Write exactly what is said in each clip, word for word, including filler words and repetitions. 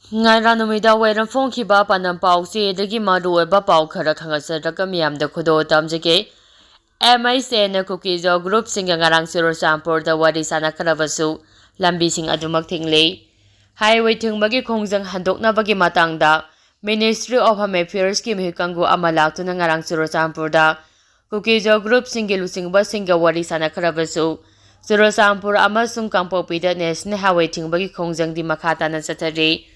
ꯉꯔꯥꯡ ꯅꯨꯃꯤꯗꯥꯡ ꯋꯥꯏꯔꯝ ꯐꯣꯡꯈꯤꯕ ꯄꯥꯟꯗꯝ ꯄꯥꯎꯆꯦꯗꯒꯤ ꯃꯔꯨꯑꯣꯏꯕ ꯄꯥꯎ ꯈꯔ ꯈꯪꯍꯟꯖꯔꯒ ꯃꯤꯌꯥꯝꯗ ꯈꯨꯗꯣꯜ ꯇꯝꯖꯒꯦ꯫ ꯑꯦꯝ ꯑꯩꯆ ꯑꯦꯅ ꯀꯨꯀꯤꯖꯣ ꯒ꯭ꯔꯨꯞꯁꯤꯡꯒ ꯉꯔꯥꯡ ꯆꯨꯔꯆꯥꯟꯄꯨꯔꯗ ꯋꯥꯔꯤ ꯁꯥꯟꯅꯈ꯭ꯔꯕꯁꯨ ꯂꯝꯕꯤꯁꯤꯡ ꯑꯗꯨꯃꯛ ꯊꯤꯡꯂꯤ꯫ ꯍꯥꯏꯋꯦ ꯊꯤꯡꯕꯒꯤ ꯈꯣꯡꯖꯪ ꯍꯟꯗꯣꯛꯅꯕꯒꯤ ꯃꯇꯥꯡꯗ Ministry of Home Affairsꯀꯤ ꯃꯤꯍꯨꯠ ꯀꯥꯡꯕꯨ ꯑꯃ ꯂꯥꯛꯇꯨꯅ ꯉꯔꯥꯡ ꯆꯨꯔꯆꯥꯟꯄꯨꯔꯗ ꯀꯨꯀꯤꯖꯣ ꯒ꯭ꯔꯨꯞꯁꯤꯡꯒꯤ ꯂꯨꯆꯤꯡꯕꯁꯤꯡꯒ ꯋꯥꯔꯤ ꯁꯥꯟꯅꯈ꯭ꯔꯕꯁꯨ, ꯆꯨꯔꯆꯥꯟꯄꯨꯔ ꯑꯃꯁꯨꯡ ꯀꯥꯡꯄꯣꯛꯄꯤꯗ ꯅꯦꯁꯅꯦꯜ ꯍꯥꯏꯋꯦ ꯊꯤꯡꯕꯒꯤ ꯈꯣꯡꯖꯪꯗꯤ ꯃꯈꯥ ꯇꯥꯅ ꯆꯠꯊꯔꯤ꯫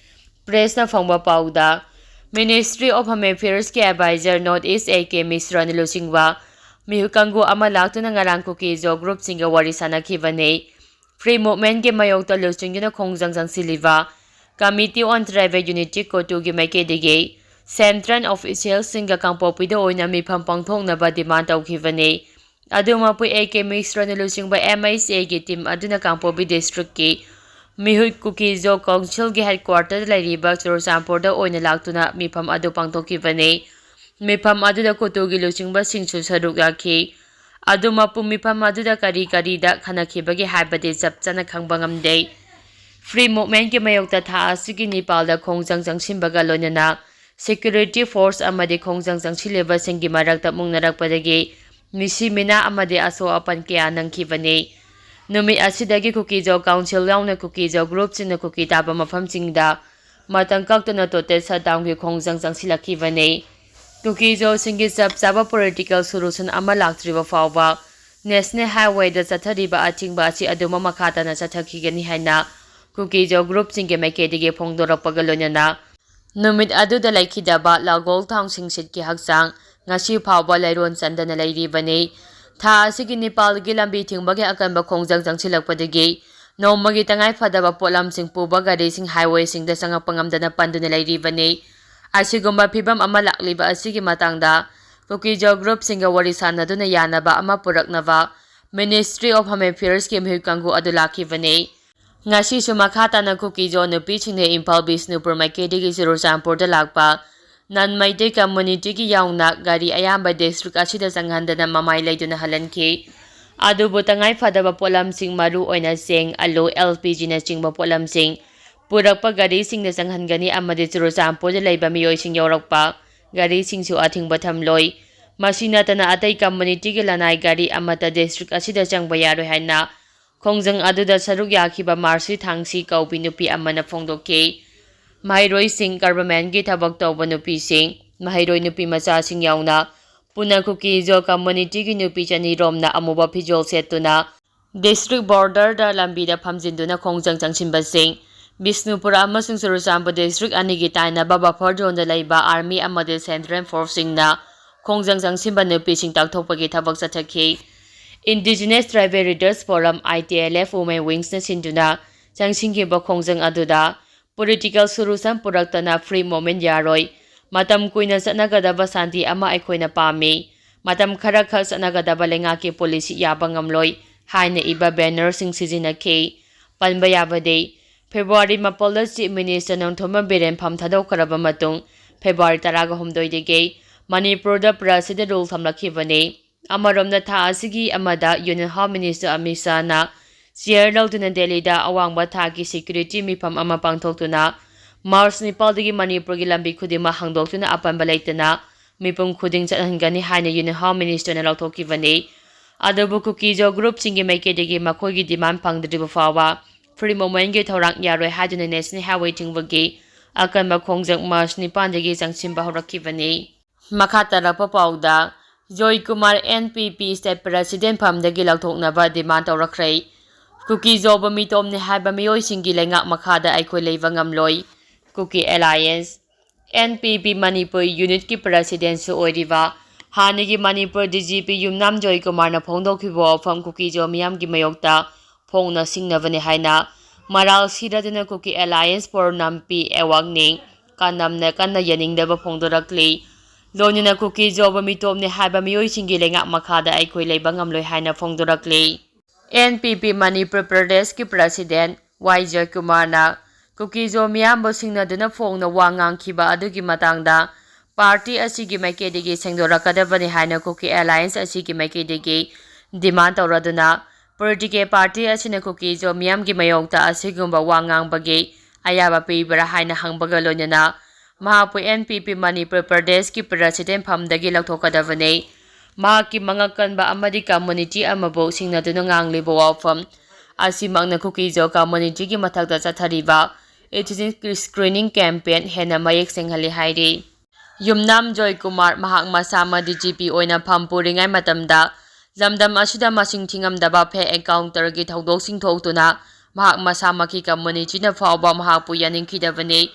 ꯄ꯭ꯔꯦꯁꯅ ꯐꯪꯕ ꯄꯥꯎꯗ, Ministry of Home Affairsꯀꯤ adviser north east A K ꯃꯤꯁ꯭ꯔꯥꯅ ꯂꯨꯆꯤꯡꯕ ꯃꯤꯍꯨꯠ ꯀꯥꯡꯕꯨ ꯑꯃ ꯂꯥꯛꯇꯨꯅ ꯉꯔꯥꯡ ꯀꯨꯀꯤꯖꯣ ꯒ꯭ꯔꯨꯞꯁꯤꯡꯒ ꯋꯥꯔꯤ ꯁꯥꯟꯅꯈꯤꯕꯅꯤ꯫ ꯐ꯭ꯔꯤ ꯃꯨꯚꯃꯦꯟꯠꯀꯤ ꯃꯥꯌꯣꯛꯇ ꯂꯨꯆꯤꯡꯗꯨꯅ ꯈꯣꯡꯖꯪ ꯆꯪꯁꯤꯜꯂꯤꯕ Committee on Tribal Unity, ꯀꯣꯇꯨꯒꯤ ꯃꯥꯏꯀꯩꯗꯒꯤ ꯁꯦꯟꯇ꯭ꯔꯦꯜ ꯑꯣꯐꯤꯁꯤꯌꯦꯜꯁꯤꯡꯒ ꯀꯥꯡꯄꯣꯛꯄꯤꯗ ꯑꯣꯏꯅ ꯃꯤꯐꯝ ꯄꯥꯡꯊꯣꯛꯅꯕ ꯗꯤꯃꯥꯟ ꯇꯧꯈꯤꯕꯅꯤ꯫ ꯑꯗꯨꯃꯛꯄꯨ ꯑꯦ ꯀꯦ ꯃꯤꯁ꯭ꯔꯥꯅ ꯂꯨꯆꯤꯡꯕ ꯑꯦꯝ ꯑꯩꯆ ꯑꯦꯒꯤ ꯇꯤꯝ ꯑꯗꯨꯅ ꯀꯥꯡꯄꯣꯛꯄꯤ ꯗꯤꯁꯇ꯭ꯔꯤꯛꯀꯤ ꯃꯤꯍꯨꯠ ꯀꯨꯀꯤꯖꯣ ꯀꯥꯎꯟꯁꯤꯜꯒꯤ ꯍꯦꯗꯀ꯭ꯋꯥꯇꯔꯗ ꯂꯩꯔꯤꯕ ꯆꯨꯔꯆꯥꯟꯄꯨꯔꯗ ꯑꯣꯏꯅ ꯂꯥꯛꯇꯨꯅ ꯃꯤꯐꯝ ꯑꯗꯨ ꯄꯥꯡꯊꯣꯛꯈꯤꯕꯅꯤ꯫ ꯃꯤꯐꯝ ꯑꯗꯨꯗ ꯀꯣꯇꯨꯒꯤ ꯂꯨꯆꯤꯡꯕꯁꯤꯡꯁꯨ ꯁꯔꯨꯛ ꯌꯥꯈꯤ꯫ ꯑꯗꯨꯃꯛꯄꯨ ꯃꯤꯐꯝ ꯑꯗꯨꯗ ꯀꯔꯤ ꯀꯔꯤꯗ ꯈꯟꯅꯈꯤꯕꯒꯦ ꯍꯥꯏꯕꯗꯤ ꯆꯞ ꯆꯥꯅ ꯈꯪꯕ ꯉꯝꯗꯦ꯫ ꯐ꯭ꯔꯤ ꯃꯨꯚꯃꯦꯟꯠꯀꯤ ꯃꯥꯌꯣꯛꯇ ꯊꯥ ꯑꯁꯤꯒꯤ ꯅꯤꯄꯥꯜꯗ ꯈꯣꯡꯖꯪ ꯆꯪꯁꯤꯟꯕꯒ ꯂꯣꯏꯅꯅ ꯁꯦꯀ꯭ꯌꯨꯔꯤꯇꯤ ꯐꯣꯔꯁ ꯑꯃꯗꯤ ꯈꯣꯡꯖꯪ ꯆꯪꯁꯤꯜꯂꯤꯕꯁꯤꯡꯒꯤ ꯃꯔꯛꯇ ꯃꯨꯛꯅꯔꯛꯄꯗꯒꯤ ꯃꯤꯁꯤ ꯃꯤꯅꯥ ꯑꯃꯗꯤ ꯑꯁꯣꯛ ꯑꯄꯟ ꯀꯌꯥ ꯅꯪꯈꯤꯕꯅꯤ꯫ ꯅꯨꯃꯤꯠ ꯑꯁꯤꯗꯒꯤ ꯀꯨꯀꯤꯖꯣ ꯀꯥꯎꯟꯁꯤꯜ ꯌꯥꯎꯅ ꯀꯨꯀꯤꯖꯣ ꯒ꯭ꯔꯨꯞꯁꯤꯡꯅ ꯀꯨꯀꯤ ꯇꯥꯕ ꯃꯐꯝꯁꯤꯡꯗ ꯃꯇꯝ ꯀꯛꯇꯅ ꯇꯣꯇꯦꯜ ꯁꯠꯗꯥꯎꯟꯒꯤ ꯈꯣꯡꯖꯪ ꯆꯪꯁꯤꯜꯂꯛꯈꯤꯕꯅꯤ꯫ ꯀꯨꯀꯤꯖꯣꯁꯤꯡꯒꯤ ꯆꯞ ꯆꯥꯕ ꯄꯣꯂꯤꯇꯤꯀꯦꯜ ꯁꯣꯂꯨꯁꯟ ꯑꯃ ꯂꯥꯛꯇ꯭ꯔꯤꯕ ꯐꯥꯎꯕ ꯅꯦꯁꯅꯦꯜ ꯍꯥꯏꯋꯦꯗ ꯆꯠꯊꯔꯤꯕ ꯑꯊꯤꯡꯕ ꯑꯁꯤ ꯑꯗꯨꯃꯛ ꯃꯈꯥ ꯇꯥꯅ ꯆꯠꯊꯈꯤꯒꯅꯤ ꯍꯥꯏꯅ ꯀꯨꯀꯤꯖꯣ ꯒ꯭ꯔꯨꯞꯁꯤꯡꯒꯤ ꯃꯥꯏꯀꯩꯗꯒꯤ ꯐꯣꯡꯗꯣꯔꯛꯄꯒ ꯂꯣꯏꯅꯅ ꯅꯨꯃꯤꯠ ꯑꯗꯨꯗ ꯂꯩꯈꯤꯗꯕ ꯂꯥꯒꯣꯜ ꯊꯥꯎ ꯁꯤꯡꯁꯤꯠꯀꯤ ꯍꯛꯆꯥꯡ ꯉꯁꯤ ꯐꯥꯎꯕ ꯂꯩꯔꯣꯟ ꯆꯟꯗꯅ ꯂꯩꯔꯤꯕꯅꯤ꯫ ꯊꯥ ꯑꯁꯤꯒꯤ ꯅꯤꯄꯥꯜꯒꯤ ꯂꯝꯕꯤ ꯊꯤꯡꯕꯒꯤ ꯑꯀꯟꯕ ꯈꯣꯡꯖꯪ ꯆꯪꯁꯤꯜꯂꯛꯄꯗꯒꯤ ꯅꯣꯡꯃꯒꯤ ꯇꯉꯥꯏ ꯐꯗꯕ ꯄꯣꯠꯂꯝꯁꯤꯡ ꯄꯨꯕ ꯒꯥꯔꯤꯁꯤꯡ ꯍꯥꯏꯋꯦꯁꯤꯡꯗ ꯆꯪꯉꯛꯄ ꯉꯝꯗꯅ ꯄꯟꯗꯨꯅ ꯂꯩꯔꯤꯕꯅꯤ꯫ ꯑꯁꯤꯒꯨꯝꯕ ꯐꯤꯕꯝ ꯑꯃ ꯂꯥꯛꯂꯤꯕ ꯑꯁꯤꯒꯤ ꯃꯇꯥꯡꯗ ꯀꯨꯀꯤꯖꯣ ꯒ꯭ꯔꯨꯞꯁꯤꯡꯒ ꯋꯥꯔꯤ ꯁꯥꯟꯅꯗꯨꯅ ꯌꯥꯅꯕ ꯑꯃ ꯄꯨꯔꯛꯅꯕ Ministry of Home Affairsꯀꯤ ꯃꯤꯍꯨꯠ ꯀꯥꯡꯕꯨ ꯑꯗꯨ ꯂꯥꯛꯈꯤꯕꯅꯤ꯫ ꯉꯁꯤꯁꯨ ꯃꯈꯥ ꯇꯥꯅ ꯀꯨꯀꯤꯖꯣ ꯅꯨꯄꯤꯁꯤꯡꯅ ꯏꯝꯐꯥꯜ ꯕꯤꯁꯅꯨꯄꯨꯔ ꯃꯥꯏꯀꯩꯗꯒꯤ ꯆꯨꯔꯆꯥꯟꯄꯨꯔꯗ ꯂꯥꯛꯄ ꯅꯟ ꯃꯩꯇꯩ ꯀꯝꯃ꯭ꯌꯨꯅꯤꯇꯤꯒꯤ ꯌꯥꯎꯅ ꯒꯥꯔꯤ ꯑꯌꯥꯝꯕ ꯗꯤꯁꯇ꯭ꯔꯤꯛ ꯑꯁꯤꯗ ꯆꯪꯍꯟꯗꯅ ꯃꯃꯥꯏ ꯂꯩꯗꯨꯅ ꯍꯜꯍꯟꯈꯤ꯫ ꯑꯗꯨꯕꯨ ꯇꯉꯥꯏ ꯐꯗꯕ ꯄꯣꯠꯂꯝꯁꯤꯡ, ꯃꯔꯨ ꯑꯣꯏꯅ ꯆꯦꯡ, ꯑꯂꯨ, ꯑꯦꯜ ꯄꯤ ꯖꯤꯅꯆꯤꯡꯕ ꯄꯣꯠꯂꯝꯁꯤꯡ ꯄꯨꯔꯛꯄ ꯒꯥꯔꯤꯁꯤꯡꯗ ꯆꯪꯍꯟꯒꯅꯤ ꯑꯃꯗꯤ ꯆꯨꯔꯆꯥꯟꯄꯨꯔꯗ ꯂꯩꯕ ꯃꯤꯑꯣꯏꯁꯤꯡ ꯌꯧꯔꯛꯄ ꯒꯥꯔꯤꯁꯤꯡꯁꯨ ꯑꯊꯤꯡꯕ ꯊꯝꯂꯣꯏ꯫ ꯃꯁꯤ ꯅꯠꯇꯅ ꯑꯇꯩ ꯀꯝꯃꯨꯅꯤꯇꯤꯒꯤ ꯂꯅꯥꯏ ꯒꯥꯔꯤ ꯑꯃꯠꯇ ꯗꯤꯁꯇ꯭ꯔꯤꯛ ꯑꯁꯤꯗ ꯆꯪꯕ ꯌꯥꯔꯣꯏ ꯍꯥꯏꯅ ꯈꯣꯡꯖꯪ ꯑꯗꯨꯗ ꯁꯔꯨꯛ ꯌꯥꯈꯤꯕ ꯃꯥꯔꯁꯤ ꯊꯥꯡꯁꯤ ꯀꯧꯕꯤ ꯅꯨꯄꯤ ꯑꯃꯅ ꯐꯣꯡꯗꯣꯛꯈꯤ꯫ ꯃꯍꯩꯔꯣꯏꯁꯤꯡ, ꯒꯚꯔꯟꯃꯦꯟꯠꯀꯤ ꯊꯕꯛ ꯇꯧꯕ ꯅꯨꯄꯤꯁꯤꯡ, ꯃꯍꯩꯔꯣꯏ ꯅꯨꯄꯤ ꯃꯆꯥꯁꯤꯡ ꯌꯥꯎꯅ ꯄꯨꯟꯅ ꯀꯨꯀꯤ-ꯖꯣ ꯀꯝꯃꯨꯅꯤꯇꯤꯒꯤ ꯅꯨꯄꯤ ꯆꯅꯤꯔꯣꯝꯅ ꯑꯃꯨꯕ ꯐꯤꯖꯣꯜ ꯁꯦꯠꯇꯨꯅ ꯗꯤꯁꯇ꯭ꯔꯤꯛ ꯕꯣꯔꯗꯔꯗ ꯂꯝꯕꯤꯗ ꯐꯝꯖꯤꯟꯗꯨꯅ ꯈꯣꯡꯖꯪ ꯆꯪꯁꯤꯟꯕꯁꯤꯡ ꯕꯤꯁꯅꯨꯄꯨꯔ ꯑꯃꯁꯨꯡ ꯆꯨꯔꯆꯥꯟꯄꯨꯔ ꯗꯤꯁꯇ꯭ꯔꯤꯛ ꯑꯅꯤꯒꯤ ꯇꯥꯏꯅꯕ ꯕꯐꯔ ꯖꯣꯟꯗ ꯂꯩꯕ ꯑꯥꯔꯃꯤ ꯑꯃꯗꯤ ꯁꯦꯟꯇ꯭ꯔꯦꯜ ꯐꯣꯔꯁꯁꯤꯡꯅ ꯈꯣꯡꯖꯪ ꯆꯪꯁꯤꯟꯕ ꯅꯨꯄꯤꯁꯤꯡ ꯇꯥꯛꯊꯣꯛꯄꯒꯤ ꯊꯕꯛ ꯆꯠꯊꯈꯤ꯫ Indigenous Tribal Leaders Forum, I T L F Women Wingsꯅ ꯁꯤꯟꯗꯨꯅ ꯆꯪꯁꯤꯟꯈꯤꯕ ꯈꯣꯡꯖꯪ ꯑꯗꯨꯗ political solution ꯄꯨꯔꯛꯇꯅ free movement ꯌꯥꯔꯣꯏ, ꯃꯇꯝ ꯀꯨꯏꯅ ꯆꯠꯅꯒꯗꯕ ꯁꯥꯟꯇꯤ ꯑꯃ ꯑꯩꯈꯣꯏꯅ ꯄꯥꯝꯃꯤ, ꯃꯇꯝ ꯈꯔꯈꯛ ꯆꯠꯅꯒꯗꯕ ꯂꯩꯉꯥꯛꯀꯤ policy ꯌꯥꯕ ꯉꯝꯂꯣꯏ ꯍꯥꯏꯅ ꯏꯕ bannerꯁꯤꯡ ꯁꯤꯖꯤꯟꯅꯈꯤ꯫ ꯄꯟꯕ ꯌꯥꯕꯗꯤ, ꯐꯦꯕ꯭ꯔꯨꯋꯥꯔꯤ ꯃꯥꯄꯜꯗ Chief Minister ꯅꯣꯡꯊꯣꯝꯕꯝ ꯕꯤꯔꯦꯟ ꯐꯝ ꯊꯥꯗꯣꯛꯈ꯭ꯔꯕ ꯃꯇꯨꯡ ꯐꯦꯕ꯭ꯔꯨꯋꯥꯔꯤ ꯇꯔꯥꯍꯨꯝꯗꯣꯏꯗꯒꯤ ꯃꯅꯤꯄꯨꯔꯗ President rule ꯊꯝꯂꯛꯈꯤꯕꯅꯤ꯫ ꯑꯃꯔꯣꯝꯗ, ꯊꯥ ꯑꯁꯤꯒꯤ ꯑꯃꯗ Union Home Minister Amit ꯁꯥꯍꯅ chair ꯂꯧꯗꯨꯅ ꯗꯦꯜꯂꯤꯗ ꯑꯋꯥꯡꯕ ꯊꯥꯛꯀꯤ security ꯃꯤꯐꯝ ꯑꯃ ꯄꯥꯡꯊꯣꯛꯇꯨꯅ ꯃꯥꯔꯆ ꯅꯤꯄꯥꯜꯗꯒꯤ ꯃꯅꯤꯄꯨꯔꯒꯤ ꯂꯝꯕꯤ ꯈꯨꯗꯤꯡꯃꯛ ꯍꯥꯡꯗꯣꯛꯇꯨꯅ ꯑꯄꯟꯕ ꯂꯩꯇꯅ ꯃꯤꯄꯨꯝ ꯈꯨꯗꯤꯡ ꯆꯠꯍꯟꯒꯅꯤ ꯍꯥꯏꯅ Union Home Ministerꯅ ꯂꯥꯎꯊꯣꯛꯈꯤꯕꯅꯤ꯫ ꯑꯗꯨꯕꯨ ꯀꯨꯀꯤ-ꯖꯣ groupꯁꯤꯡꯒꯤ ꯃꯥꯏꯀꯩꯗꯒꯤ ꯃꯈꯣꯏꯒꯤ demand ꯐꯪꯗ꯭ꯔꯤꯕ ꯐꯥꯎꯕ free movementꯀꯤ ꯊꯧꯔꯥꯡ ꯌꯥꯔꯣꯏ ꯍꯥꯏꯗꯨꯅ National Highway ꯊꯤꯡꯕꯒꯤ ꯑꯀꯟꯕ ꯈꯣꯡꯖꯪ ꯃꯥꯔꯆ ꯅꯤꯄꯥꯟꯗꯒꯤ ꯆꯪꯁꯤꯟꯕ ꯍꯧꯔꯛꯈꯤꯕꯅꯤ꯫ ꯃꯈꯥ ꯇꯥꯔꯛꯄ ꯄꯥꯎꯗ, ꯖꯣꯏ Kumar N P P state president ꯐꯝꯗꯒꯤ ꯂꯧꯊꯣꯛꯅꯕ demand ꯇꯧꯔꯛꯈ꯭ꯔꯦ꯫ ꯀꯨꯀꯤ-ꯖꯣꯕꯨ ꯃꯤꯇꯣꯞꯅꯤ ꯍꯥꯏꯕ ꯃꯤꯑꯣꯏꯁꯤꯡꯒꯤ ꯂꯩꯉꯥꯛ ꯃꯈꯥꯗ ꯑꯩꯈꯣꯏ ꯂꯩꯕ ꯉꯝꯂꯣꯏ꯫ Kuki Alliance, N P P Manipur unitꯀꯤ presidentꯁꯨ ꯑꯣꯏꯔꯤꯕ ꯍꯥꯟꯅꯒꯤ ꯃꯅꯤꯄꯨꯔ D G P ꯌꯨꯝꯅꯥꯝ ꯖꯣꯏ ꯀꯨꯃꯥꯔꯅ ꯐꯣꯡꯗꯣꯛꯈꯤꯕ ꯋꯥꯐꯝ ꯀꯨꯀꯤ-ꯖꯣ ꯃꯤꯌꯥꯝꯒꯤ ꯃꯥꯌꯣꯛꯇ ꯐꯣꯡꯅ ꯁꯤꯡꯅꯕꯅꯤ ꯍꯥꯏꯅ ꯃꯔꯥꯜ ꯁꯤꯔꯗꯨꯅ Kuki Alliance for Nampi Awakning ꯀꯥꯟꯅꯝꯅ ꯀꯟꯅ ꯌꯥꯅꯤꯡꯗꯕ ꯐꯣꯡꯗꯣꯔꯛꯂꯤ꯫ ꯂꯣꯏꯅꯅ ꯀꯨꯀꯤ-ꯖꯣꯕꯨ ꯃꯤꯇꯣꯞꯅꯤ ꯍꯥꯏꯕ ꯃꯤꯑꯣꯏꯁꯤꯡꯒꯤ ꯂꯩꯉꯥꯛ ꯃꯈꯥꯗ ꯑꯩꯈꯣꯏ ꯂꯩꯕ ꯉꯝꯂꯣꯏ ꯍꯥꯏꯅ ꯐꯣꯡꯗꯣꯔꯛꯂꯤ꯫ N P P ꯃꯅꯤꯄꯨꯔ ꯄ꯭ꯔꯗꯦꯁꯀꯤ president ꯋꯥꯏ ꯖꯣꯏꯀꯨꯃꯥꯔꯅ ꯀꯨꯀꯤ-ꯖꯣ ꯃꯤꯌꯥꯝꯕꯨ ꯁꯤꯡꯅꯗꯨꯅ ꯐꯣꯡꯅ ꯋꯥ ꯉꯥꯡꯈꯤꯕ ꯑꯗꯨꯒꯤ ꯃꯇꯥꯡꯗ party ꯑꯁꯤꯒꯤ ꯃꯥꯏꯀꯩꯗꯒꯤ ꯁꯦꯡꯗꯣꯔꯛꯀꯗꯕꯅꯤ ꯍꯥꯏꯅ Kuki Alliance ꯑꯁꯤꯒꯤ ꯃꯥꯏꯀꯩꯗꯒꯤ demand ꯇꯧꯔꯗꯨꯅ, political party ꯑꯁꯤꯅ ꯀꯨꯀꯤ-ꯖꯣ ꯃꯤꯌꯥꯝꯒꯤ ꯃꯥꯌꯣꯛꯇ ꯑꯁꯤꯒꯨꯝꯕ ꯋꯥ ꯉꯥꯡꯕꯒꯤ ꯑꯌꯥꯕ ꯄꯤꯕ꯭ꯔꯥ ꯍꯥꯏꯅ ꯍꯪꯕꯒ ꯂꯣꯏꯅꯅ ꯃꯍꯥꯛꯄꯨ ꯑꯦꯟ ꯄꯤ ꯄꯤ ꯃꯅꯤꯄꯨꯔ ꯄ꯭ꯔꯗꯦꯁꯀꯤ ꯄ꯭ꯔꯁꯤꯗꯦꯟ ꯐꯝꯗꯒꯤ ꯂꯧꯊꯣꯛꯀꯗꯕꯅꯤ꯫ ꯃꯍꯥꯛꯀꯤ ꯃꯉꯛ ꯀꯟꯕ ꯑꯃꯗꯤ ꯀꯝꯃꯨꯅꯤꯇꯤ ꯑꯃꯕꯨ ꯁꯤꯡꯅꯗꯨꯅ ꯉꯥꯡꯂꯤꯕ ꯋꯥꯐꯝ ꯑꯁꯤꯃꯛꯅ ꯀꯨꯀꯤꯖꯣ ꯀꯝꯃꯨꯅꯤꯇꯤꯒꯤ ꯃꯊꯛꯇ ꯆꯠꯊꯔꯤꯕ ꯏꯊꯅꯤꯛ ꯁ꯭ꯀ꯭ꯔꯤꯅꯤꯡ ꯀꯦꯝꯄꯦꯟ ꯍꯦꯟꯅ ꯃꯌꯦꯛ ꯁꯦꯡꯍꯜꯂꯤ ꯍꯥꯏꯔꯤ꯫ ꯌꯨꯝꯅꯥꯝ ꯖꯣꯏꯀꯨꯃꯥꯔ ꯃꯍꯥꯛ ꯃꯁꯥꯃꯛ ꯗꯤ ꯖꯤ ꯄꯤ ꯑꯣꯏꯅ ꯐꯝ ꯄꯨꯔꯤꯉꯩ ꯃꯇꯝꯗ ꯂꯝꯗꯝ ꯑꯁꯤꯗ ꯃꯁꯤꯡ ꯊꯤꯉꯝꯗꯕ ꯐꯦꯛ ꯑꯦꯟꯀꯥꯎꯟꯇꯔꯒꯤ ꯊꯧꯗꯣꯛꯁꯤꯡ ꯊꯣꯛꯇꯨꯅ ꯃꯍꯥꯛ ꯃꯁꯥꯃꯛꯀꯤ ꯀꯝꯃꯨꯅꯤꯇꯤꯅ ꯐꯥꯎꯕ ꯃꯍꯥꯛꯄꯨ ꯌꯥꯅꯤꯡꯈꯤꯗꯕꯅꯤ꯫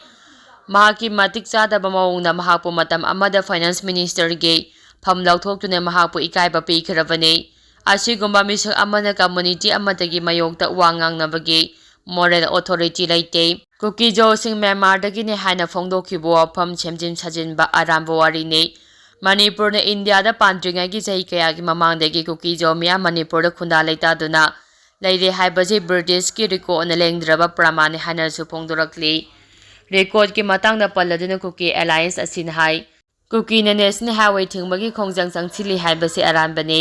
ꯃꯍꯥꯛꯀꯤ ꯃꯇꯤꯛ ꯆꯥꯗꯕ ꯃꯑꯣꯡꯗ ꯃꯍꯥꯛꯄꯨ ꯃꯇꯝ ꯑꯃꯗ ꯐꯥꯏꯅꯥꯟꯁ ꯃꯤꯅꯤꯁꯇꯔꯒꯤ ꯐꯝ ꯂꯧꯊꯣꯛꯇꯨꯅ ꯃꯍꯥꯛꯄꯨ ꯏꯀꯥꯏꯕ ꯄꯤꯈ꯭ꯔꯕꯅꯤ꯫ ꯑꯁꯤꯒꯨꯝꯕ ꯃꯤꯁꯛ ꯑꯃꯅ ꯀꯝꯃꯨꯅꯤꯇꯤ ꯑꯃꯠꯇꯒꯤ ꯃꯥꯌꯣꯛꯇ ꯋꯥ ꯉꯥꯡꯅꯕꯒꯤ ꯃꯣꯔꯦꯜ ꯑꯣꯊꯣꯔꯤꯇꯤ ꯂꯩꯇꯦ꯫ ꯀꯨꯀꯤꯖꯣꯁꯤꯡ ꯃ꯭ꯌꯥꯟꯃꯥꯔꯗꯒꯤꯅꯤ ꯍꯥꯏꯅ ꯐꯣꯡꯗꯣꯛꯈꯤꯕ ꯋꯥꯐꯝ ꯁꯦꯝꯖꯤꯟ ꯁꯥꯖꯤꯟꯕ ꯑꯔꯥꯟꯕ ꯋꯥꯔꯤꯅꯤ꯫ ꯃꯅꯤꯄꯨꯔꯅ ꯏꯟꯗꯤꯌꯥꯗ ꯄꯥꯟꯗ꯭ꯔꯤꯉꯩꯒꯤ ꯆꯍꯤ ꯀꯌꯥꯒꯤ ꯃꯃꯥꯡꯗꯒꯤ ꯀꯨꯀꯤꯖꯣ ꯃꯤꯌꯥꯝ ꯃꯅꯤꯄꯨꯔꯗ ꯈꯨꯟꯗꯥ ꯂꯩꯇꯥꯗꯨꯅ ꯂꯩꯔꯦ ꯍꯥꯏꯕꯁꯤ ꯕ꯭ꯔꯤꯇꯤꯁꯀꯤ ꯔꯦꯀꯣꯔꯗꯅ ꯂꯦꯡꯗ꯭ꯔꯕ ꯄ꯭ꯔꯃꯥꯟꯅꯤ ꯍꯥꯏꯅꯁꯨ ꯐꯣꯡꯗꯣꯔꯛꯂꯤ꯫ ꯔꯦꯀꯣꯔꯗꯀꯤ ꯃꯇꯥꯡꯗ ꯄꯜꯂꯗꯨꯅ ꯀꯨꯀꯤ ꯑꯦꯂꯥꯌꯟꯁ ꯑꯁꯤꯅ ꯍꯥꯏ, ꯀꯨꯀꯤꯅ ꯅꯦꯁꯅꯦꯜ ꯍꯥꯏꯋꯦ ꯊꯤꯡꯕꯒꯤ ꯈꯣꯡꯖꯪ ꯆꯪꯁꯤꯜꯂꯤ ꯍꯥꯏꯕꯁꯤ ꯑꯔꯥꯟꯕꯅꯤ꯫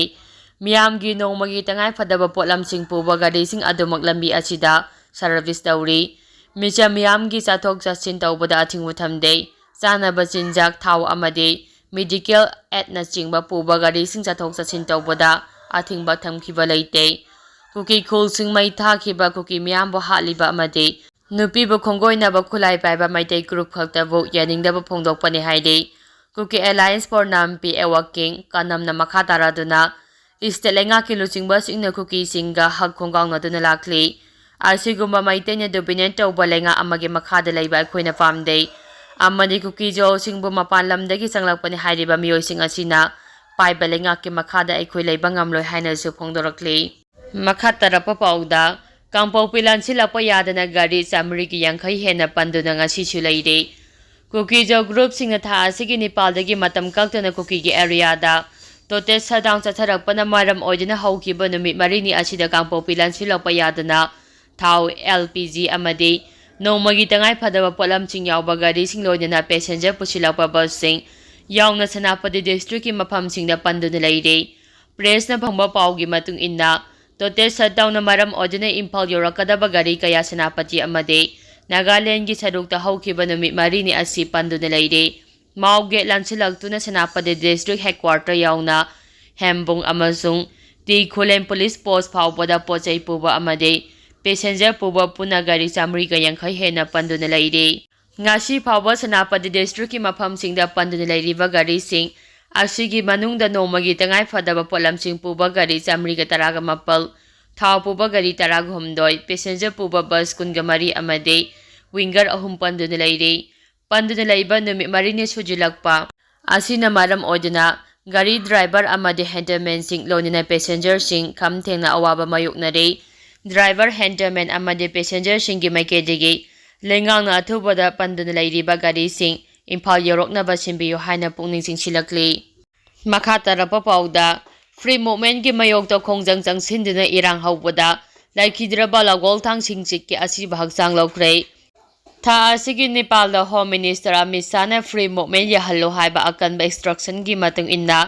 ꯃꯤꯌꯥꯝꯒꯤ ꯅꯣꯡꯃꯒꯤ ꯇꯉꯥꯏꯐꯗꯕ ꯄꯣꯠꯂꯝꯁꯤꯡ ꯄꯨꯕ ꯒꯥꯔꯤꯁꯤꯡ ꯑꯗꯨꯃꯛ ꯂꯝꯕꯤ ꯑꯁꯤꯗ ꯁꯔꯚꯤꯁ ꯇꯧꯔꯤ꯫ ꯃꯤꯆꯝ ꯃꯤꯌꯥꯝꯒꯤ ꯆꯠꯊꯣꯛ ꯆꯠꯁꯤꯟ ꯇꯧꯕꯗ ꯑꯊꯤꯡꯕ ꯊꯝꯗꯦ꯫ ꯆꯥꯅꯕ ꯆꯤꯟꯖꯥꯛ, ꯊꯥꯎ ꯑꯃꯗꯤ ꯃꯦꯗꯤꯀꯦꯜ ꯑꯦꯗꯅꯆꯤꯡꯕ ꯄꯨꯕ ꯒꯥꯔꯤꯁꯤꯡ ꯆꯠꯊꯣꯛ ꯆꯠꯁꯤꯟ ꯇꯧꯕꯗ ꯑꯊꯤꯡꯕ ꯊꯝꯈꯤꯕ ꯂꯩꯇꯦ꯫ ꯀꯨꯀꯤ ꯈꯨꯜꯁꯤꯡ ꯃꯩ ꯊꯥꯈꯤꯕ, ꯀꯨꯀꯤ ꯃꯤꯌꯥꯝꯕꯨ ꯍꯥꯠꯂꯤꯕ ꯑꯃꯗꯤ ꯅꯨꯄꯤꯕꯨ ꯈꯣꯡꯒꯣꯏꯅꯕ ꯈꯨꯠꯂꯥꯏ ꯄꯥꯏꯕ ꯃꯩꯇꯩ ꯒ꯭ꯔꯨꯞ ꯈꯛꯇꯕꯨ ꯌꯥꯅꯤꯡꯗꯕ ꯐꯣꯡꯗꯣꯛꯄꯅꯤ ꯍꯥꯏꯔꯤ꯫ ꯀꯨꯀꯤ ꯑꯦꯂꯥꯌꯟꯁ ꯐꯣꯔ ꯅꯥꯝꯄꯤ ꯑꯦꯋꯥꯀꯤꯡ ꯀꯥꯅꯝꯅ ꯃꯈꯥ ꯇꯥꯔꯗꯨꯅ ꯏꯁꯇꯦꯠ ꯂꯩꯉꯥꯛꯀꯤ ꯂꯨꯆꯤꯡꯕꯁꯤꯡꯅ ꯀꯨꯀꯤꯁꯤꯡꯒ ꯍꯛ ꯈꯣꯡꯒꯥꯎꯅꯗꯨꯅ ꯂꯥꯛꯂꯤ꯫ ꯑꯁꯤꯒꯨꯝꯕ ꯃꯩꯇꯩꯅ ꯗꯣꯃꯤꯅꯦꯠ ꯇꯧꯕ ꯂꯩꯉꯥꯛ ꯑꯃꯒꯤ ꯃꯈꯥꯗ ꯂꯩꯕ ꯑꯩꯈꯣꯏꯅ ꯄꯥꯝꯗꯦ ꯑꯃꯗꯤ ꯀꯨꯀꯤꯖꯣꯁꯤꯡꯕꯨ ꯃꯄꯥꯟ ꯂꯝꯗꯒꯤ ꯆꯪꯂꯛꯄꯅꯤ ꯍꯥꯏꯔꯤꯕ ꯃꯤꯑꯣꯏꯁꯤꯡ ꯑꯁꯤꯅ ꯄꯥꯏꯕ ꯂꯩꯉꯥꯛꯀꯤ ꯃꯈꯥꯗ ꯑꯩꯈꯣꯏ ꯂꯩꯕ ꯉꯝꯂꯣꯏ ꯍꯥꯏꯅꯁꯨ ꯐꯣꯡꯗꯣꯔꯛꯂꯤ꯫ ꯃꯈꯥ ꯇꯥꯔꯛꯄ ꯄꯥꯎꯗ, ꯀꯥꯡꯄꯣꯛꯄꯤ ꯂꯥꯟꯁꯤꯜꯂꯛꯄ ꯌꯥꯗꯅ ꯒꯥꯔꯤ ꯆꯥꯃꯔꯤꯒꯤ ꯌꯥꯡꯈꯩ ꯍꯦꯟꯅ ꯄꯟꯗꯨꯅ ꯉꯁꯤꯁꯨ ꯂꯩꯔꯤ꯫ ꯀꯨꯀꯤꯖꯣ ꯒ꯭ꯔꯨꯞꯁꯤꯡꯅ ꯊꯥ ꯑꯁꯤꯒꯤ ꯅꯤꯄꯥꯜꯗꯒꯤ ꯃꯇꯝ ꯀꯛꯇꯅ ꯀꯨꯀꯤꯒꯤ ꯑꯦꯔꯤꯌꯥꯗ ꯇꯣꯇꯦꯜ ꯁꯠꯗꯥꯎꯟ ꯆꯠꯊꯔꯛꯄꯅ ꯃꯔꯝ ꯑꯣꯏꯗꯨꯅ ꯍꯧꯈꯤꯕ ꯅꯨꯃꯤꯠ ꯃꯔꯤꯅꯤ ꯑꯁꯤꯗ ꯀꯥꯡꯄꯣꯛꯄꯤ ꯂꯥꯟꯁꯤꯜꯂꯛꯄ ꯌꯥꯗꯅ ꯊꯥꯎ, ꯑꯦꯜ ꯄꯤ ꯖꯤ ꯑꯃꯗꯤ ꯅꯣꯡꯃꯒꯤ ꯇꯉꯥꯏ ꯐꯗꯕ ꯄꯣꯠꯂꯝꯁꯤꯡ ꯌꯥꯎꯕ ꯒꯥꯔꯤꯁꯤꯡ ꯂꯣꯏꯅꯅ ꯄꯦꯁꯦꯟꯖꯔ ꯄꯨꯁꯤꯜꯂꯛꯄ ꯕꯁꯁꯤꯡ ꯌꯥꯎꯅ ꯁꯦꯅꯥꯄꯇꯤ ꯗꯤꯁꯇ꯭ꯔꯤꯛꯀꯤ ꯃꯐꯝꯁꯤꯡꯗ ꯄꯟꯗꯨꯅ ꯂꯩꯔꯤ꯫ ꯄ꯭ꯔꯦꯁꯅ ꯐꯪꯕ ꯄꯥꯎꯒꯤ ꯃꯇꯨꯡ ꯏꯟꯅ, ꯇꯣꯇꯦꯜ ꯁꯠꯗꯥꯎꯟꯅ ꯃꯔꯝ ꯑꯣꯏꯗꯨꯅ ꯏꯝꯐꯥꯜ ꯌꯧꯔꯛꯀꯗꯕ ꯒꯥꯔꯤ ꯀꯌꯥ ꯁꯦꯅꯥꯄꯇꯤ ꯑꯃꯗꯤ ꯅꯥꯒꯥꯂꯦꯟꯒꯤ ꯁꯔꯨꯛꯇ ꯍꯧꯈꯤꯕ ꯅꯨꯃꯤꯠ ꯃꯔꯤꯅꯤ ꯑꯁꯤ ꯄꯟꯗꯨꯅ ꯂꯩꯔꯤ꯫ ꯃꯥꯎ ꯒꯦꯠ ꯂꯥꯟꯁꯤꯜꯂꯛꯇꯨꯅ ꯁꯦꯅꯥꯄꯇꯤ ꯗꯤꯁꯇ꯭ꯔꯤꯛ ꯍꯦꯗꯀ꯭ꯋꯥꯇꯔ ꯌꯥꯎꯅ ꯍꯦꯝꯕꯨꯡ ꯑꯃꯁꯨꯡ ꯇꯤ ꯈꯨꯂꯦꯟ ꯄꯨꯂꯤꯁ ꯄꯣꯁ ꯐꯥꯎꯕꯗ ꯄꯣꯠ ꯆꯩ ꯄꯨꯕ ꯑꯃꯗꯤ ꯄꯦꯁꯦꯟꯖꯔ ꯄꯨꯕ ꯄꯨꯟꯅ ꯒꯥꯔꯤ ꯆꯥꯃꯔꯤꯒ ꯌꯥꯡꯈꯩ ꯍꯦꯟꯅ ꯄꯟꯗꯨꯅ ꯂꯩꯔꯤ꯫ ꯉꯁꯤ ꯐꯥꯎꯕ ꯁꯦꯅꯥꯄꯇꯤ ꯗꯤꯁꯇ꯭ꯔꯤꯛꯀꯤ ꯃꯐꯝꯁꯤꯡꯗ ꯄꯟꯗꯨꯅ ꯂꯩꯔꯤꯕ ꯒꯥꯔꯤꯁꯤꯡ ꯑꯁꯤꯒꯤ ꯃꯅꯨꯡꯗ ꯅꯣꯡꯃꯒꯤ ꯇꯉꯥꯏ ꯐꯗꯕ ꯄꯣꯠꯂꯝꯁꯤꯡ ꯄꯨꯕ ꯒꯥꯔꯤ ꯆꯥꯃꯔꯤꯒ ꯇꯔꯥꯒ ꯃꯥꯄꯜ, ꯊꯥꯎ ꯄꯨꯕ ꯒꯥꯔꯤ ꯇꯔꯥꯒ ꯍꯨꯝꯗꯣꯏ, ꯄꯦꯁꯦꯟꯖꯔ ꯄꯨꯕ ꯕꯁ ꯀꯨꯟꯒ ꯃꯔꯤ ꯑꯃꯗꯤ ꯋꯤꯡꯒꯔ ꯑꯍꯨꯝ ꯄꯟꯗꯨꯅ ꯂꯩꯔꯤ꯫ ꯄꯟꯗꯨꯅ ꯂꯩꯕ ꯅꯨꯃꯤꯠ ꯃꯔꯤꯅꯤ ꯁꯨꯖꯤꯜꯂꯛꯄ ꯑꯁꯤꯅ ꯃꯔꯝ ꯑꯣꯏꯗꯨꯅ ꯒꯥꯔꯤ ꯗ꯭ꯔꯥꯏꯚꯔ ꯑꯃꯗꯤ ꯍꯦꯟꯗꯜꯃꯦꯟꯁꯤꯡ ꯂꯣꯏꯅꯅ ꯄꯦꯁꯦꯟꯖꯔꯁꯤꯡ ꯈꯝ ꯊꯦꯡꯅ ꯑꯋꯥꯕ ꯃꯥꯌꯣꯛꯅꯔꯤ꯫ ꯗ꯭ꯔꯥꯏꯚꯔ, ꯍꯦꯟꯗꯜꯃꯦꯟ ꯑꯃꯗꯤ ꯄꯦꯁꯦꯟꯖꯔꯁꯤꯡꯒꯤ ꯃꯥꯏꯀꯩꯗꯒꯤ ꯂꯩꯉꯥꯛꯅ ꯑꯊꯨꯕꯗ ꯄꯟꯗꯨꯅ ꯂꯩꯔꯤꯕ ꯒꯥꯔꯤꯁꯤꯡ ꯏꯝꯐꯥꯜ ꯌꯧꯔꯛꯅꯕ ꯁꯤꯟꯕꯤꯌꯨ ꯍꯥꯏꯅ ꯄꯨꯛꯅꯤꯡ ꯆꯤꯡꯁꯤꯜꯂꯛꯂꯤ꯫ ꯃꯈꯥ ꯇꯥꯔꯛꯄ ꯄꯥꯎꯗ, ꯐ꯭ꯔꯤ ꯃꯨꯚꯃꯦꯟꯒꯤ ꯃꯥꯌꯣꯛꯇ ꯈꯣꯡꯖꯪ ꯆꯪꯁꯤꯟꯗꯨꯅ ꯏꯔꯥꯡ ꯍꯧꯕꯗ ꯂꯩꯈꯤꯗ꯭ꯔꯕ ꯂꯒꯣꯜ ꯊꯥꯡꯁꯤꯡ ꯆꯤꯛꯀꯤ ꯑꯁꯤꯕ ꯍꯛꯆꯥꯡ ꯂꯧꯈ꯭ꯔꯦ꯫ ꯊꯥ ꯑꯁꯤꯒꯤ ꯅꯤꯄꯥꯜꯗ ꯍꯣꯝ ꯃꯤꯅꯤꯁꯇꯔ ꯑꯃꯤꯠ ꯁꯥꯍꯅ ꯐ꯭ꯔꯤ ꯃꯨꯚꯃꯦꯟ ꯌꯥꯍꯜꯂꯨ ꯍꯥꯏꯕ ꯑꯀꯟꯕ ꯏꯟꯁꯇ꯭ꯔꯛꯁꯟꯒꯤ ꯃꯇꯨꯡ ꯏꯟꯅ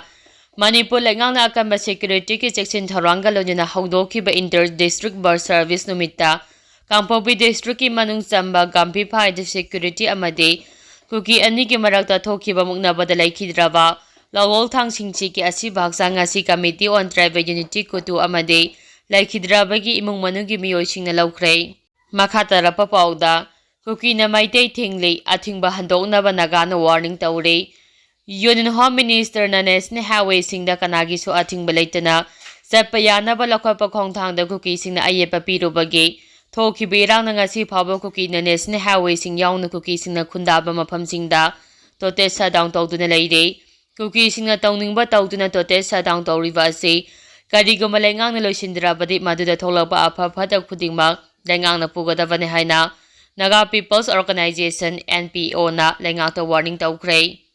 ꯃꯅꯤꯄꯨꯔ ꯂꯩꯉꯥꯛꯅ ꯑꯀꯟꯕ ꯁꯦꯀ꯭ꯌꯨꯔꯤꯇꯤꯒꯤ ꯆꯦꯛꯁꯤꯟ ꯊꯧꯔꯥꯡꯒ ꯂꯣꯏꯅꯅ ꯍꯧꯗꯣꯛꯈꯤꯕ ꯏꯟꯇꯔ ꯗꯤꯁꯇ꯭ꯔꯤꯛ ꯕꯁ ꯁꯔꯚꯤꯁ ꯅꯨꯃꯤꯠꯇ ꯀꯥꯡꯄꯣꯛꯄꯤ ꯗꯤꯁꯇ꯭ꯔꯤꯛꯀꯤ ꯃꯅꯨꯡ ꯆꯟꯕ ꯒꯥꯝꯚꯤꯐꯥꯏꯗ ꯁꯦꯀ꯭ꯌꯨꯔꯤꯇꯤ ꯑꯃꯗꯤ ꯀꯨꯀꯤ ꯑꯅꯤꯒꯤ ꯃꯔꯛꯇ ꯊꯣꯛꯈꯤꯕ ꯃꯨꯛꯅꯕꯗ ꯂꯩꯈꯤꯗ꯭ꯔꯕ ꯂꯒꯣꯜ ꯊꯥꯡꯁꯤꯡ ꯆꯤꯛꯀꯤ ꯑꯁꯤꯕ ꯍꯛꯆꯥꯡ ꯑꯁꯤ Committee on Tribal Unity, Koothu ꯑꯃꯗꯤ ꯂꯩꯈꯤꯗ꯭ꯔꯕꯒꯤ ꯏꯃꯨꯡ ꯃꯅꯨꯡꯒꯤ ꯃꯤꯑꯣꯏꯁꯤꯡꯅ ꯂꯧꯈ꯭ꯔꯦ꯫ ꯃꯈꯥ ꯇꯥꯔꯛꯄ ꯄꯥꯎꯗ, ꯀꯨꯀꯤꯅ ꯃꯩꯇꯩ ꯊꯤꯡꯂꯤ, ꯑꯊꯤꯡꯕ ꯍꯟꯗꯣꯛꯅꯕ ꯅꯥꯒꯥꯅ ꯋꯥꯔꯅꯤꯡ ꯇꯧꯔꯤ꯫ ꯌꯨꯅꯤꯌꯟ ꯍꯣꯝ ꯃꯤꯅꯤꯁꯇꯔꯅ ꯅꯦꯁꯅꯦꯜ ꯍꯥꯏꯋꯦꯁꯤꯡꯗ ꯀꯅꯥꯒꯤꯁꯨ ꯑꯊꯤꯡꯕ ꯂꯩꯇꯅ ꯆꯠꯄ ꯌꯥꯅꯕ ꯂꯧꯈꯠꯄ ꯈꯣꯡꯊꯥꯡꯗ ꯀꯨꯀꯤꯁꯤꯡꯅ ꯑꯌꯦꯠꯄ ꯄꯤꯔꯨꯕꯒꯤ ꯊꯣꯛꯈꯤꯕ ꯏꯔꯥꯡꯅ ꯉꯁꯤ ꯐꯥꯎꯕ ꯀꯨꯀꯤꯅ ꯅꯦꯁꯅꯦꯜ ꯍꯥꯏꯋꯦꯁꯤꯡ ꯌꯥꯎꯅ ꯀꯨꯀꯤꯁꯤꯡꯅ ꯈꯨꯟꯗꯥꯕ ꯃꯐꯝꯁꯤꯡꯗ ꯇꯣꯇꯦꯠ ꯁꯠꯗꯥꯎꯟ ꯇꯧꯗꯨꯅ ꯂꯩꯔꯤ꯫ ꯀꯨꯀꯤꯁꯤꯡꯅ ꯇꯧꯅꯤꯡꯕ ꯇꯧꯗꯨꯅ ꯇꯣꯇꯦꯠ ꯁꯠꯗꯥꯎꯟ ꯇꯧꯔꯤꯕ ꯑꯁꯤ ꯀꯔꯤꯒꯨꯝꯕ ꯂꯩꯉꯥꯛꯅ ꯂꯣꯏꯁꯤꯟꯗ꯭ꯔꯕꯗꯤ ꯃꯗꯨꯗ ꯊꯣꯛꯂꯛꯄ ꯑꯐ ꯐꯠꯇ ꯈꯨꯗꯤꯡꯃꯛ ꯂꯩꯉꯥꯛꯅ ꯄꯨꯒꯗꯕꯅꯤ ꯍꯥꯏꯅ ꯅꯥꯒꯥ ꯄꯤꯄꯜꯁ ꯑꯣꯔꯒꯅꯥꯏꯖꯦꯁꯟ, NPO, ꯅ ꯂꯩꯉꯥꯛꯇ ꯋꯥꯔꯅꯤꯡ ꯇꯧꯈ꯭ꯔꯦ꯫